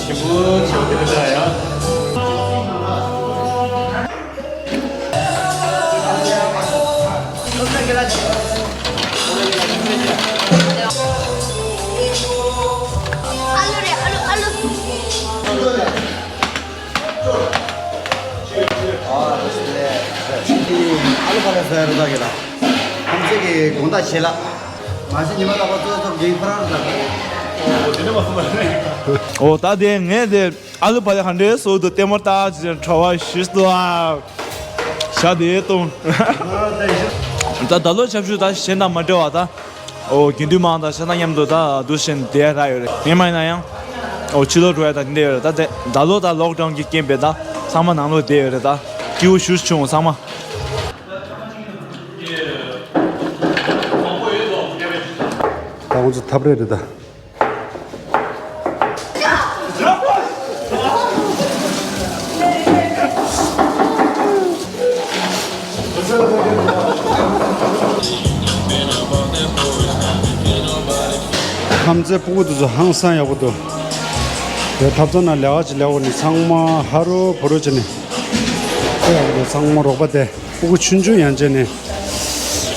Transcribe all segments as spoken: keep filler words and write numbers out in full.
ཞིམ་པོ་ཆེ་བ་དེ་འདྲ་ཡ། ཨ་ལུ་རེད། ཨ་ལུ། ཨ་ལུ། ཨ་ལུ་ཕ་ལ་ཟ་རུ་ད་གི་ལ། ཁམས་ཚེ་གི་དགོང་དག་བྱེད་ལ། མ་གཞི་ཉི་མ་ལྟ་བུ་ཚོ་ཚོ་གི་ཕ་ར་རུ་ད་གི། ཨོ་ད་དེ་ངས་དེ་ཨ་ལུ་ཕ་ལ་ཧ་འདྲེ་སོ་དུ་ལྟད་མོ་ལྟ་ཅི་བྲོ་བ་ཞིག་ཏུ་ཨ། ཤ་དེ་གཏོང་། ད་ད་ལོ་ཆབ་ཆུ་ད་གཞན་དང་མ་འདྲ་བ་ད། ཨོ་དགེ་འདུན་མང་དང་ཤ་ཚ་མཉམ་དུ་ད་འདུ་ཤེས་བསྡད་ཡ་རག་ཡོད་རེད། ངས་མ་ཡིན་ན་ཡང་ཨོ་ཕྱི་ལོགས་འགྲོ་ཡ་ད་དེ་འདྲ་ཡོད་རེད། ད་དེ་ད་ལོ་ད་ལོག་ཌའུན་གྱི་རྐྱེན་པས་ད་ཚང་མ་ནང་ལོགས་བསྡད་ཡོད་རེད། ད་སྐྱིད་པོ་ཞེ་པོ་བྱུང་ཚང་མ། ད་ཁོང་ཚོ་ཐབ་རེད་རེད་ད། ཁམས་ཚན་སྤུ་གུ་དེ་ཚོ་ཧང་སང་ཡག་པོ་འདུག་དེ་ཐབ་ཚང་ནང་ལས་ཀ་ཅིག་ལས་འོ་ནི་ཚང་མ་ཧ་རུ་བུ་རུ་བྱས་ནས་ཡག་པོ་འདུག་ཚང་མ་རོགས་པ་དེ་སྤུ་གུ་ཆུང་ཆུང་ཡན་ཆད་ནས་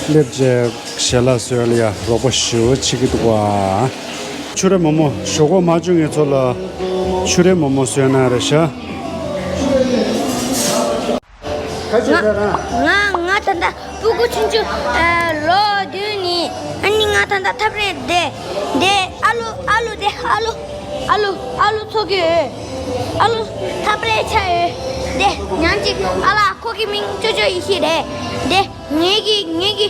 སླེབས་བྱས་ཞལ་ལག་བཟོས་ལ་ཡ་རོགས་པ་ཞེ་པོ་བྱེད་ཀྱི་འདུག་བ། ཆུ་རེ་མོ་མོ་ཞོགས་ཀོ་མ་བཅུ་ངེད་ཚོ་ལ་ཆུ་རེ་མོ་མོ་བཟོས་ན་རེ་ཤ། ཁ་ཆེ་ང་ཟེར་ན། ང་ང་ད་ལྟ་སྤུ་གུ་ཆུང་ཆུང་ཨ་ལོ་བདུན་ནི། ཨ་ནི་ང་ད་ལྟ་ཐབ་རེད་དེ། དེ་ཨ་ལུ་ཨ་ལུ་དེ་ཨ་ལུ་ཨ་ལུ་ཨ་ལུ་ཚོ་གི་ཨ་ལུ་ཐབ་རེད་ཆ་ཡོད་དེ། ཉང་གཅིག་ཨ་ལ་ཁོ་གི་མིང་ཅོ་ཅོ་ཡེ་ཤེས་རེད་དེ། ངེད་ཀྱི་ངེད་ཀྱི་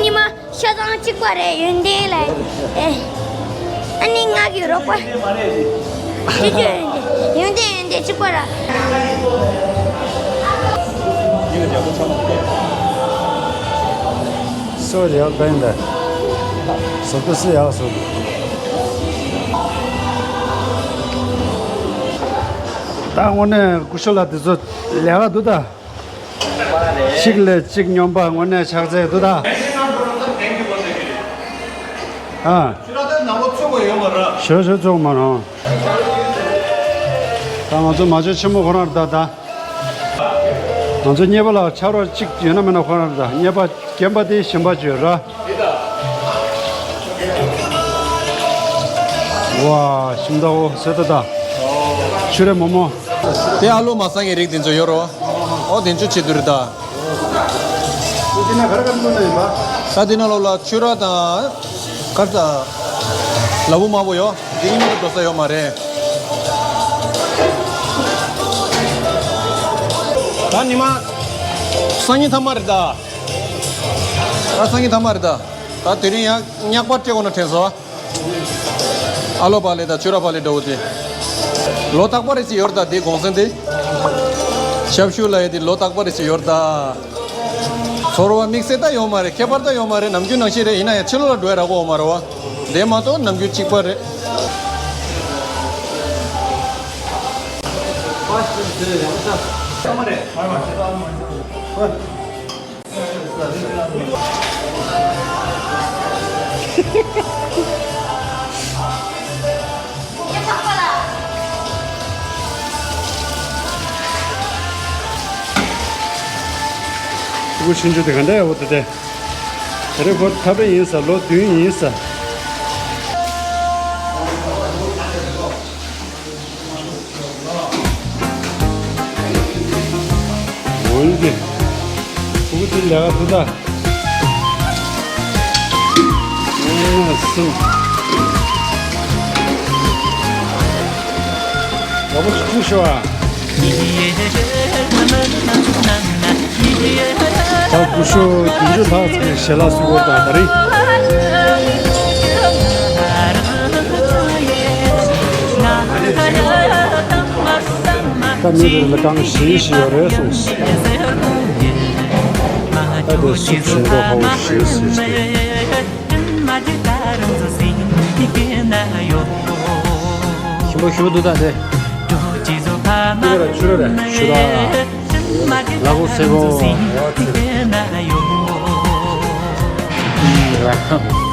ཉི་མ་ཤ་ཚང་གཅིག་པ་རེད། ཡོན་ཏན་ལ་ཨེ། ཨ་ནི་ང་གི་རོགས་པ་ཅི་ཅི་ཡོན་ཏན་ཡོན་ཏན་ཡོན་ཏན་གཅིག་པ་ར། སོ་རེད་ཡག་པ་ཡིན་ད། སོ་ཏོ་སི་ཡག་སོ། ད་དངོས་གནས་སྐུ་ཞབས་ལགས་དེ་ཚོ་ལས་ཀ་འདུག་ད། གཅིག་ལས་གཅིག་སྙོམས་པ་དངོས་གནས་ཕྱག་འཚལ་འདུག་ད། ཨ། ཞོ་ཞོ་ཚོགས་མ་རང་། ད་ང་ཚོ་མ་བྱན་ཆེན་མོ་ཁོ་རང་རེད་ད་ད། ང་ཚོ་གཉེར་པ་ལ་ཕྱག་རོགས་གཅིག་ཡོད་ན་མེད་ན་ཁོ་རང་རེད་ད། གཉེར་པ་རྒན་པ་དེ་གཞན་པ་བྱོས་ར། ཝ། ཤིང་རྟ་འོ་སེ་ད་ད། ཆུ་རེ་མོ་མོ། དེ་ཨ་ལོ་མ་སང་གི་རིགས་དེ་ཚོ་ཡོད་རོ། ཨོ་དེ་ཚོ་བྱེད་དུ་རེད་ད། དེ་ན་ག་རེ་ག་རེ་བླུགས་ན་ཡིན་པ། ད་དེ་ན་ལོ་ལ་ཆུ་ར་དང་། གར་དང་། ལ་ཕུག་མ་བོ་ཡོ། དེ་གཉིས་མ་གཏོགས་འགྲོ་ས་ཡོད་མ་རེད། ད་ཉི་མ། སང་ཉིན་ཐ་མ་རེད་ད། ད་སང་ཉིན་ཐ་མ་རེད་ད། ད་དེ་རིང་ཡང་སྙག་པ་སྤྲད་དགོས་ན་དྲན་སོང་། ཨ་ལོ་པ་ལེ་དང་ཆུ་ར་པ་ལེ་འདྲ་བོ་དེ། ལོ་རྟག་པ་རེ་ཞིག་ཡོད་རེད་ད་དེ་གུང་སེང་དེ། ཞབས་ཞུ་ལ་ཡོད་དེ་ལོ་རྟག་པ་རེ་ཞིག་ཡོད་རེད་ད། ཚོར་བ་དམིགས་བསལ་ད་ཡོད་མ་རེད། ཁྱད་པར་ད་ཡོད་མ་རེད། ནམ་རྒྱུན་ནང་བཞིན་རེད། ཡིན་ན་ཡང་ཕྱི་ལོགས་ལ་འགྲོ་ཡ་རག་གོ་ཡོད་མ་རེད་བ། དེ་མ་གཏོགས་ནམ་རྒྱུན་གཅིག་པ་རེད། ཕྲུ་གུ་ཆུང་ཆུང་དེ་ག་འདྲ་ཡག་པོ་འདུག་སྟེ། དེ་རིང་ཁོ་ཐབ་རེ་ཡིན་ས་ལོ་བདུན་ཡིན་ས། འོན་ཏེ། ཕྲུ་གུ་དེ་ལས་ཀ་ཐུབ་ད། ཨ་སུ། ཡག་པོ་ཞིག་བྱུང་ཤོག་ཨ། ད་སྐུ་ཞབས་བདུན་ཅུ་ལྷག་ཙམ་ཞལ་ལག་གསོལ་བ་དང་ད་རེས། ད་མི་རེ་ལ་རྐང་བཞི་བཞི་ཡོད་རེད་གསུངས། ད་དེ་སུ་བྱིན་མདོག་ཁ་པོ་ཞེས་ཟེར་ཏེ། ཞིམ་པོ་ཞིམ་པོ་འདུག་ད་དེ། ཆུ་ར་ཆུ་ར་ར་ཆུ་ར། ལ་གོ་སེ་གོ། ཨུམ། ར།